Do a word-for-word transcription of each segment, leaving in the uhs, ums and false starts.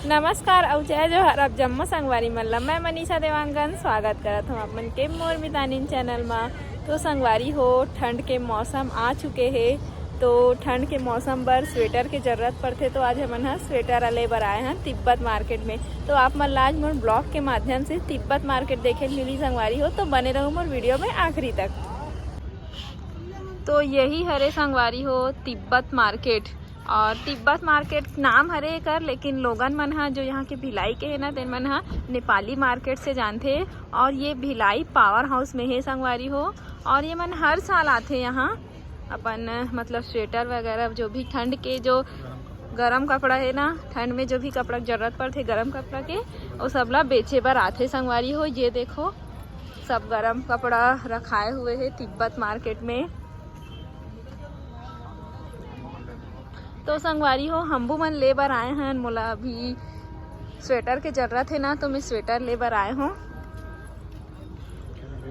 नमस्कार अउ जय जोहार, आप जम्मो संगवारी मन ला मैं मनीषा देवांगन स्वागत करत हूँ आप मन के मोर मितानिन चैनल मा। तो संगवारी हो, ठंड के मौसम आ चुके हे, तो ठंड के मौसम बर स्वेटर के जरूरत पड़थे। तो आज हमन ह स्वेटर ले बर आए हन तिब्बत मार्केट में। तो आप मन ला आज मोर ब्लॉग के माध्यम से तिब्बत मार्केट देखे ल मिली संगवारी हो, तो बने रहू मोर वीडियो में आखिरी तक। तो यही हरे संगवारी हो तिब्बत मार्केट, और तिब्बत मार्केट नाम हरे एकर, लेकिन लोगन मन ह जो यहाँ के भिलाई के हे ना, तेन मन ह नेपाली मार्केट से जानथे। और ये भिलाई पावर हाउस में हे संगवारी हो, और ये मन हर साल आथे यहाँ अपन मतलब स्वेटर वगैरह, जो भी ठंड के जो गरम कपड़ा हे ना, ठंड में जो भी कपड़ा के जरूरत पड़थे गरम कपड़ा के, वो सब ला बेचे बर आथे संगवारी हो। ये देखो, सब गरम कपड़ा रखाए हुए हे तिब्बत मार्केट में। तो संगवारी हो, हमू मन ले बर आए हन, मोला अभी स्वेटर के जरूरत हे ना, तो मैं स्वेटर ले बर आए हूँ।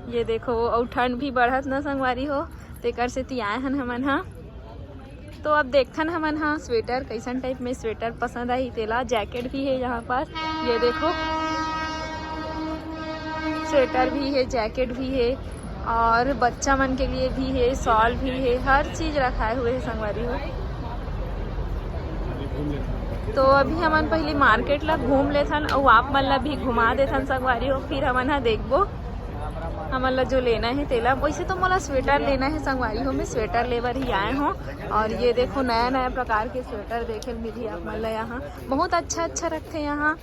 ये देखो, अउ ठंड भी बढ़त ना संगवारी हो, तेकर सेती आए हन हमन ह। तो अब देखथन हमन ह स्वेटर, कैसन टाइप में स्वेटर पसंद आही तेला। जैकेट भी हे यहाँ पास, ये देखो, स्वेटर भी हे, जैकेट भी हे, और बच्चा मन के लिए भी हे, शॉल भी हे, हर चीज रखाए हुए हे संगवारी हो। तो अभी हमन पहली मार्केट ला घूम लेथन, अउ आप मन ला भी घुमा देथन संगवारी हो, फिर हमन ह देखबो हमन ला जो लेना हे तेला। वैसे तो मोला स्वेटर लेना हे संगवारी हो, मैं स्वेटर ले बर ही आए हूँ। और ये देखो, नया नया प्रकार के स्वेटर देखे ल मिलही आप मन ला यहाँ, बहुत अच्छा अच्छा रखथे यहाँ,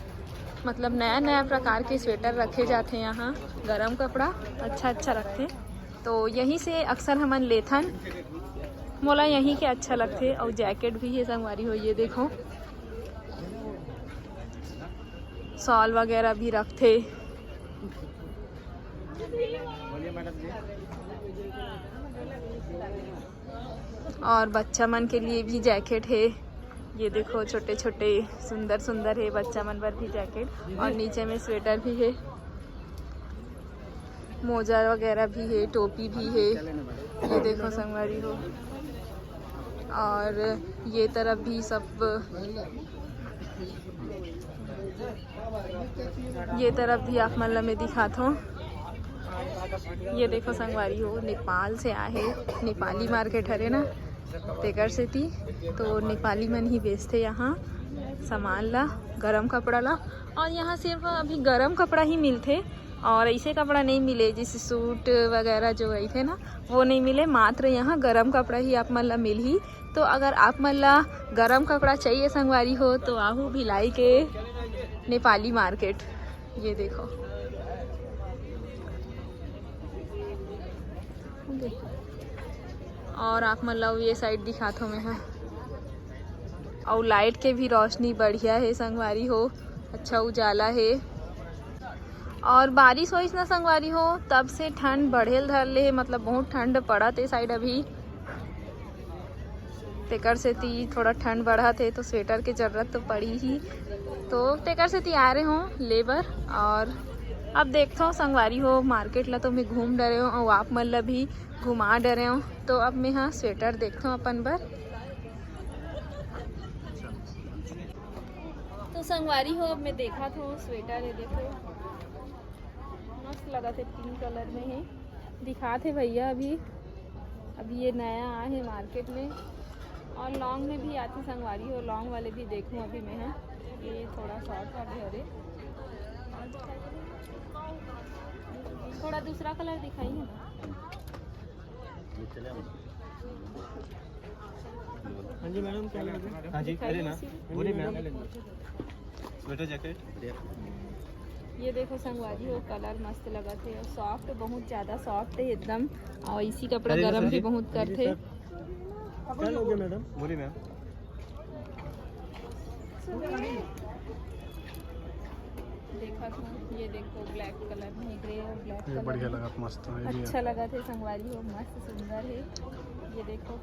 मतलब नया नया प्रकार के स्वेटर रखे जाथे यहाँ, गरम कपड़ा अच्छा अच्छा रखथे। तो यहीं से अक्सर हमन लेथन, मोला यहीं के अच्छा लगथे। अउ जैकेट भी हे संगवारी हो, ये देखो, शॉल वगैरह भी रखथे। और बच्चा मन के लिए भी जैकेट हे, ये देखो, छोटे छोटे सुंदर सुंदर हे बच्चा मन बर भी जैकेट, और नीचे में स्वेटर भी हे, मोजा वगैरह भी हे, टोपी भी हे। ये देखो संगवारी हो, और ये तरफ भी सब, ये तरफ भी आप मन ला मैं दिखात हूँ। ये देखो संगवारी हो, नेपाल से आए हे, नेपाली मार्केट हरे ना, तेकर सेती तो नेपाली मन ही बेचथे यहाँ सामान ला, गरम कपड़ा ला। और यहाँ सिर्फ अभी गरम कपड़ा ही मिलथे, और ऐसे कपड़ा नहीं मिले, जैसे सूट वगैरह जो रहिथे ना, वो नहीं मिले। मात्र यहाँ गरम कपड़ा ही आप मन ला मिलही। तो अगर आप मन ला गरम कपड़ा चाहिए संगवारी हो, तो आहू भिलाई के नेपाली मार्केट। ये देखो, और आप मन ला ये साइड दिखात हो मैं हा। अउ लाइट के भी रोशनी बढ़िया हे संगवारी हो, अच्छा उजाला हे। और बारिश होइस ना संगवारी हो, तब से ठंड बढ़े ल धर ले हे, मतलब बहुत ठंड पड़त ए साइड अभी, तेकर सेती थोड़ा ठंड बढ़त हे, तो स्वेटर के जरूरत तो पड़ी ही। तो तेकर सेती आ रहे हो ले बर। और अब देखथो संगवारी हो, मार्केट ला तो मैं घूम डरे हो, अउ आप मन ला भी घुमा डरे हो। तो अब मैं हा स्वेटर देखथो अपन बर। तो संगवारी हो, अब मैं देखत हो स्वेटर, ये देखो, मस्त लगत हे पिंक कलर में हे, दिखात हे भैया अभी। अभी ये नया आए हे मार्केट में, और लॉन्ग में भी आथे संगवारी हो, लॉन्ग वाले भी देखूँ अभी मैं हा। ये थोड़ा शॉर्ट वाले हरे, थोड़ा दूसरा कलर दिखाई है। हाँ जी मैडम, क्या लेंगे? हाँ जी, अरे ना, बोलिए मैम। Sweater jacket. ये देखो संगवारी हो, कलर मस्त लगत हे और सॉफ्ट, बहुत ज़्यादा सॉफ्ट है एकदम। और इसी कपड़ा अरे, गरम भी सर, बहुत करथे। क्या लोगे मैडम? बोलिए मैम। देखा था, ये देखो ब्लैक कलर में, ग्रे और ब्लैक ये कलर बढ़िया में। लगा, मस्त है ये। अच्छा लगा थे संगवारी हो, मस्त सुंदर है। ये देखो,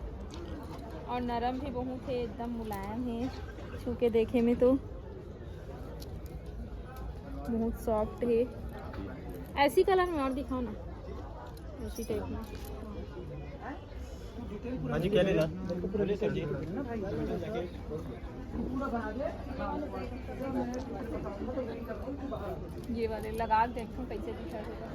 और नरम भी बहुत है, एकदम मुलायम है, छू के देखे में तो बहुत सॉफ्ट है। ऐसी कलर में और दिखाओ ना, ऐसी टाइप में। हाँ जी, क्या लेना? बोलिए सर जी। ये वाले लगा के देखो कैसे दिखा देगा।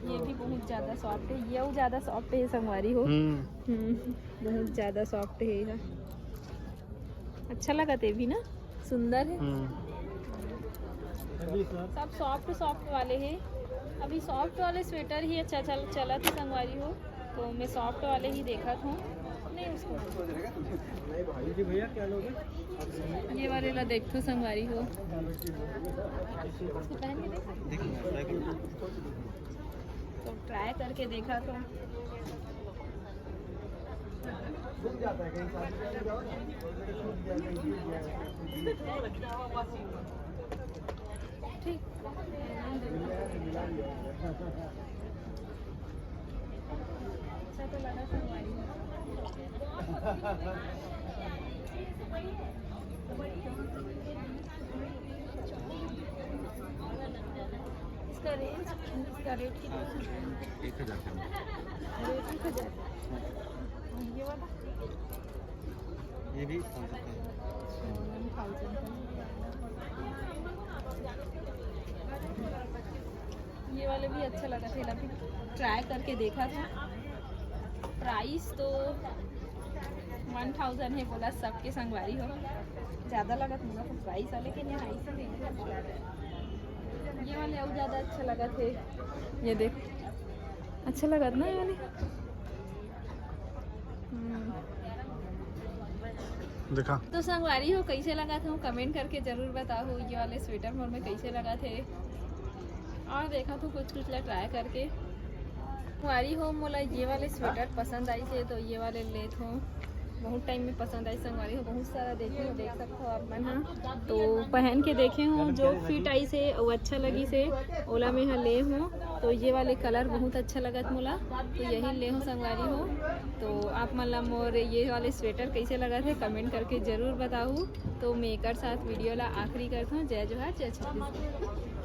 ये भी बहुत ज्यादा सॉफ्ट है, ये ज़्यादा सॉफ्ट है संगवारी हो। हम्म। हम्म, बहुत ज्यादा सॉफ्ट है ये। अच्छा लगा थे भी ना, सुंदर है। हम्म। सब सॉफ्ट सॉफ्ट वाले हैं। अभी सॉफ्ट वाले स्वेटर ही अच्छा चल चला था संगवारी हो, तो मैं सॉफ्ट वाले ही देखा था। नहीं, उसको ये वाले ला देख तो संगवारी हो, इसको पहन के देख सकते हैं। तो ट्राई करके देखा तो ठीक। अच्छा तो लगा संगवारी। इसका रेंज, इसका रेट कितना है? एक हज़ार का। रेट एक हज़ार। ये वाला? ये भी थाउजेंड का है। अच्छा, वन थाउजेंड का। ये वाले भी अच्छा लगा था, अभी ट्राई करके देखा था। प्राइस तो वन थाउजेंड है बोला सबके संगवारी हो, ज़्यादा लगा था मुझे तो प्राइस वाले के लिए हाई से देखा। ये वाले और ज़्यादा अच्छा लगा थे। ये देख, अच्छा लगा था ना ये वाले। हम्म। देखा। तो संगवारी हो, कैसे लगा था कमेंट करके जरूर बताओ। ये वाले स्वेटर मोर में कैसे लगा थे, और देखा तो कुछ कुछ ला ट्राई करके। संगवारी हो, मोला ये वाले स्वेटर पसंद आई थे तो ये वाले ले थो। बहुत टाइम में पसंद आई संगवारी हो, बहुत सारा देखी हो, देख सकते हो आप मन हा। तो पहन के देखे हो, जो फिट आई से वो अच्छा लगी से, ओला में हा ले हो। तो ये वाले कलर बहुत अच्छा लगत मोला, तो यही ले हो संगवारी हो। तो आप मन ला मोर ये वाले स्वेटर कैसे लगत हे, कमेंट करके जरूर बताहू। तो मैं एकर साथ वीडियो ला आखिरी करत हूँ। जय जोहार, जय छत्तीसगढ़।